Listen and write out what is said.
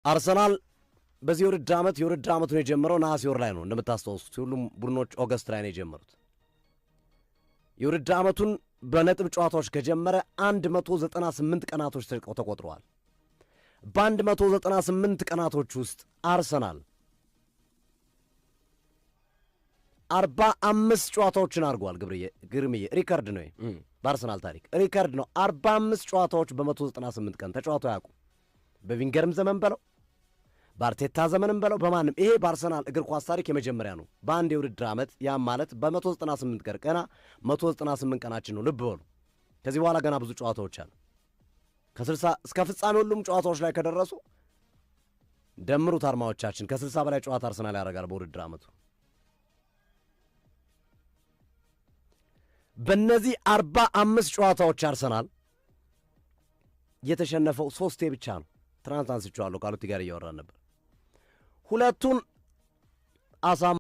አርሰናል በዚህ የውድድር ዓመት የውድድር ዓመቱን የጀመረው ነሐሴ ወር ላይ ነው። እንደምታስታውሱት ሁሉም ቡድኖች August ላይ ነው የጀመሩት። የውድድር ዓመቱን በነጥብ ጨዋታዎች ከጀመረ 198 ቀናቶች ተቆጥረዋል። በ198 ቀናቶች ውስጥ አርሰናል 45 ጨዋታዎችን አድርጓል። ግብርዬ ግርምዬ ሪከርድ ነው፣ በአርሰናል ታሪክ ሪከርድ ነው። 45 ጨዋታዎች በ198 ቀን ተጫዋቶ አያውቁም። በቪንገርም ዘመን በለው፣ በአርቴታ ዘመንም በለው፣ በማንም። ይሄ በአርሰናል እግር ኳስ ታሪክ የመጀመሪያ ነው። በአንድ የውድድር ዓመት፣ ያም ማለት በ198 ቀን፣ ገና 198 ቀናችን ነው። ልብ በሉ። ከዚህ በኋላ ገና ብዙ ጨዋታዎች አሉ። ከ60 እስከ ፍጻሜ ሁሉም ጨዋታዎች ላይ ከደረሱ ደምሩት አርማዎቻችን፣ ከ60 በላይ ጨዋታ አርሰናል ያደርጋል በውድድር ዓመቱ። በእነዚህ 45 ጨዋታዎች አርሰናል የተሸነፈው ሶስቴ ብቻ ነው። ትናንት አንስቼዋለሁ፣ ካሉቲ ጋር እያወራን ነበር። ሁለቱን አሳም